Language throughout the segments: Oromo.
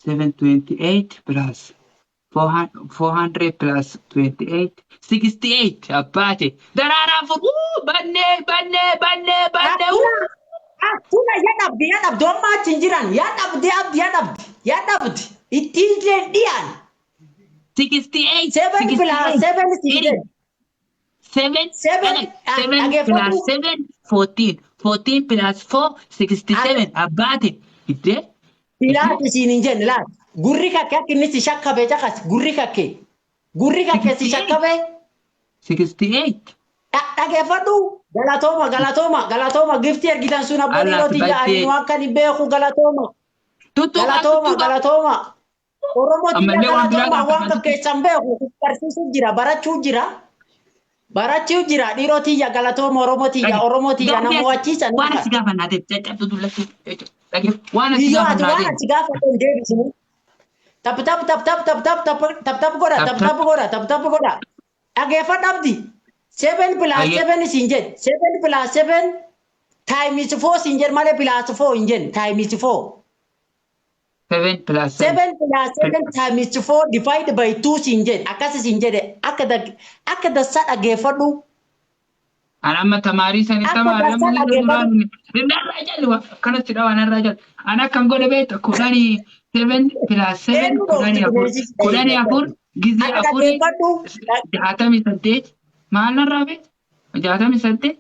728 plus 400 plus 28, 68. Abbaate daraaraa afur. Bannee, bannee, bannee, bannee. Akkuma yaa dhabdi, yaa dhabdi, amma achi hin jiran, yaa dhabdi abdi, yaa dhabdi, yaa dhabdi, ittiin illee dhiyaan. 68. 7 plus 7 siin jedhe. 7. 7. 7 Dhageeffadhu. Plus 7, 14. 14 plus 4, 67. Abbaate iddee. Laati siin hin jenne, laati. Gurri kakke akka inni si shakkabe caqas, gurri kakke. Gurri kakke si shakkabe. 68. Dhageeffadhu. Galatooma, galatooma, galatooma, giftii ergitan sun abboo Allah dhiiroti baay'ee. Ja'anii waan kan hin beeku, galatooma. Tuttuqa. Galatooma. Tuttuqa. Galatooma. Oromoo tiyya. Ammallee waan biraa Galatooma waan gaafatan. kan keessan beeku barsiisuu jira, barachuu jira. Barachuu jira, dhiiroo tiyya, galatooma, Oromoo tiyya, Oromoo tiyya, nama wachiisan. Waan asi gaafannaa ta'e caccabtu dullatti dhageef waan asi Biyyoo ati gaafannaa waan ta'e. ati gaafatan hin deebisinu. Tap tap tap tap tap tap tap tap tap godha, tap tap godha, tap tap godha. Dhageeffadhu abdi. 7 plus Ayyee. 7 siin jedhe. 7 plus 7 times 4 siin jedhe malee plus 4 hin jenne, times 4. 7 plus 7. 7 plus 7 times 4 divided by 2 siin jedhe. Akkas siin jedhe, akka dassaa dhageeffadhu. An amma tamaarii sani Akka tamaarii dassaa amma dhageeffadhu. Narraa jalli akkanatti dhawa, narraa jalli. An akkam godhe beekta? 10, 7 plus 7 Eenyu 14, dhoofti? 14 gizee Akka afurii dhageeffadhu. 68. Maal narraa beekta? 68.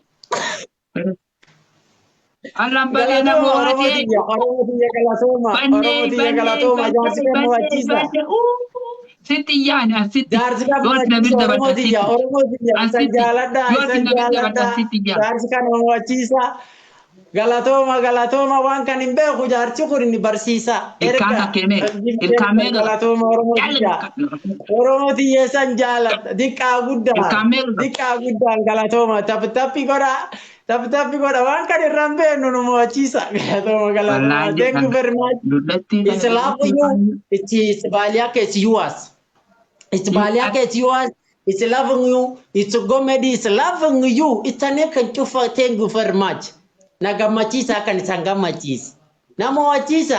Allaan balee Galatooma nama Oromoo horatee. tiyya, Oromoo tiyya, galatooma, Bannee, Oromoo tiyya, bannee, galatooma, jaarsi bannee, kan bannee, mo'achiisa. bannee. Sitti yaani asitti. Jaarsi kan Yoo ati na mo'achiisa bira Oromoo dabartan tiyya, sitti. Oromoo tiyya, isan Asitti. jaaladha, Yoo ati isan na bira jaaladha. dabartan sitti yaani. Jaarsi kan mo'achiisa. Galatooma, galatooma, waan kan hin beeku jaarsi kun inni barsiisa. Ilkaan Erga kakkee meeqa? Ilkaan meeqa? Galatooma Oromoo tiyya. Oromoo tiyya, isan jaaladha. Diqqaa guddaan. Ilkaan meeqa? Diqqaa guddaan galatooma. Tap tappi godha. Tap tappi godha. Waan kan irraa hin beeknu nu mo'achiisa. Galatooma, galatooma. Wallaahi. Thank you very much. Dullatti. It's love you. It's Baliake, it's yours. It's Baliake, it's yours. It's loving you. It's comedy. It's loving you. It's an kan cufa. Thank you very much. Na gammachiisa kan isaan gammachiisa. Nama wachiisa.